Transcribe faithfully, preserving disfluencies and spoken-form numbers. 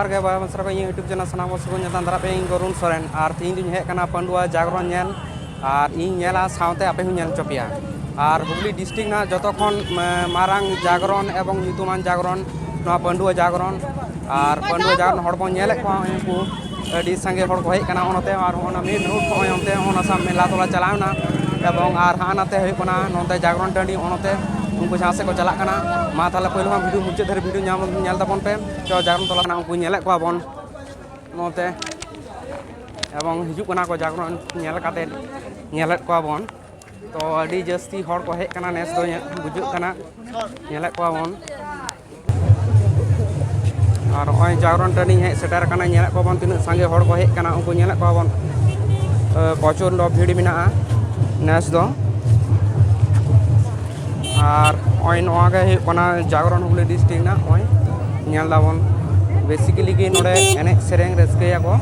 ᱡᱚᱦᱟᱨ ᱜᱮ ᱵᱚᱭᱦᱟ ᱢᱤᱥᱨᱟ ᱠᱚ, ᱤᱧᱟᱹᱜ YouTube channel ᱥᱟᱱᱟᱢ ᱠᱚ ᱥᱟᱹᱜᱩᱱ ᱧᱟᱯᱟᱢ ᱫᱟᱨᱟᱭ ᱯᱮ, ᱤᱧ ᱜᱚᱨᱩᱱ ᱥᱚᱨᱮᱱ᱾ ᱟᱨ ᱛᱮᱦᱮᱧ ᱫᱩᱧ ᱦᱮᱡ ᱟᱠᱟᱱᱟ ᱯᱟᱺᱰᱩᱣᱟ ᱡᱟᱜᱽᱨᱚᱱ ᱧᱮᱞ, ᱟᱨ ᱤᱧ ᱧᱮᱞᱟ ᱥᱟᱶᱛᱮ ᱟᱯᱮ ᱦᱚᱸᱧ ᱧᱮᱞ ᱦᱚᱪᱚ ᱯᱮᱭᱟ᱾ ᱟᱨ ᱦᱩᱜᱽᱞᱤ district ᱨᱮᱱᱟᱜ ᱡᱚᱛᱚ ᱠᱷᱚᱱ, ᱮ, ᱢᱟᱨᱟᱝ ᱡᱟᱜᱽᱨᱚᱱ ᱮᱵᱚᱝ ᱧᱩᱛᱩᱢᱟᱱ ᱡᱟᱜᱽᱨᱚᱱ, ᱱᱚᱣᱟ ᱯᱟᱺᱰᱩᱣᱟ ᱡᱟᱜᱽᱨᱚᱱ᱾ ᱟᱨ ᱯᱟᱺᱰᱩᱣᱟ ᱡᱟᱜᱽᱨᱚᱱ ᱦᱚᱲ ᱵᱚᱱ ᱧᱮᱞᱮᱫ ᱠᱚᱣᱟ, ᱩᱱᱠᱩ ᱟᱹᱰᱤ ᱥᱟᱸᱜᱮ ᱦᱚᱲ ᱠᱚ ᱦᱮᱡ ᱟᱠᱟᱱᱟ ᱚᱱᱟᱛᱮ᱾ ᱟᱨ ᱚᱱᱟ main road ᱠᱷᱚᱱ ᱚᱱᱛᱮ ᱚᱱᱟ ᱥᱟᱢ ᱢᱮᱞᱟ ᱛᱚᱞᱟ ᱪᱟᱞᱟᱣ ᱮᱱᱟ, ᱮᱵᱚᱝ ᱟᱨ ᱦᱟᱱᱟ ᱱᱟᱛᱮ ᱦᱩᱭᱩᱜ ᱠᱟᱱᱟ ᱱᱚᱛᱮ ᱡᱟᱜᱽᱨᱚᱱ ᱴᱟᱺᱰᱤ, ᱚᱱᱟᱛᱮ ᱩᱱᱠᱩ ᱡᱟᱦᱟᱸ ᱥᱮᱫ ᱠᱚ ᱪᱟᱞᱟᱜ ᱠᱟᱱᱟ᱾ ᱢᱟ ᱛᱟᱦᱚᱞᱮ ᱯᱳᱭᱞᱳ ᱠᱷᱚᱱ video ᱢᱩᱪᱟᱹᱫ ᱫᱷᱟᱹᱨᱤᱡ video ᱧᱟᱢ, ᱧᱮᱞ ᱛᱟᱵᱚᱱ ᱯᱮ᱾ ᱪᱚ ᱡᱟᱜᱽᱨᱚᱱ ᱛᱚᱞᱟ ᱠᱟᱱᱟ, ᱩᱱᱠᱩ ᱧᱮᱞᱮᱫ ᱠᱚᱣᱟ ᱵᱚᱱ ᱱᱚᱛᱮ, ᱮᱵᱚᱝ ᱦᱤᱡᱩᱜ ᱠᱟᱱᱟ ᱠᱚ ᱡᱟᱜᱽᱨᱚᱱ ᱧᱮᱞ ᱠᱟᱛᱮ, ᱧᱮᱞᱮᱫ ᱠᱚᱣᱟ ᱵᱚᱱ᱾ ᱛᱚ ᱟᱹᱰᱤ ᱡᱟᱹᱥᱛᱤ ᱦᱚᱲ ᱠᱚ ᱦᱮᱡ ᱟᱠᱟᱱᱟ ᱱᱮᱥ ᱫᱚ, ᱧᱮ-, ᱵᱩᱡᱩᱜ ᱠᱟᱱᱟ, ᱧᱮᱞᱮᱫ ᱠᱚᱣᱟ ᱵᱚᱱ᱾ ᱟᱨ ᱱᱚᱜᱼᱚᱭ ᱡᱟᱜᱽᱨᱚᱱ ᱴᱟᱺᱰᱤᱧ ᱦᱮᱡ ᱥᱮᱴᱮᱨ ᱟᱠᱟᱱᱟ, ᱧᱮᱞᱮᱫ ᱠᱚᱣᱟ ᱵᱚᱱ ᱛᱤᱱᱟᱹᱜ ᱥᱟᱸᱜᱮ ᱦᱚᱲ ᱠᱚ ᱦᱮᱡ ᱟᱠᱟᱱᱟ, ᱩᱱᱠᱩ ᱧᱮᱞᱮᱫ ᱠᱚᱣᱟ ᱵᱚᱱ, ᱮ, ᱯᱨᱚᱪᱚᱱᱰᱚ ᱵᱷᱤᱲ ᱢᱮᱱᱟᱜᱼᱟ ᱱᱮᱥ ᱫᱚ᱾ ᱟᱨ ᱱᱚᱜᱼᱚᱭ ᱱᱚᱣᱟ ᱜᱮ ᱦᱩᱭᱩᱜ ᱠᱟᱱᱟ ᱡᱟᱜᱽᱨᱚᱱ ᱦᱩᱜᱽᱞᱤ district ᱨᱮᱱᱟᱜ᱾ ᱱᱚᱜᱼᱚᱭ ᱧᱮᱞ ᱫᱟᱵᱚᱱ, basically ᱜᱮ ᱱᱚᱰᱮ ᱮᱱᱮᱡ ᱥᱮᱨᱮᱧ ᱨᱟᱹᱥᱠᱟᱹᱭᱟᱠᱚ᱾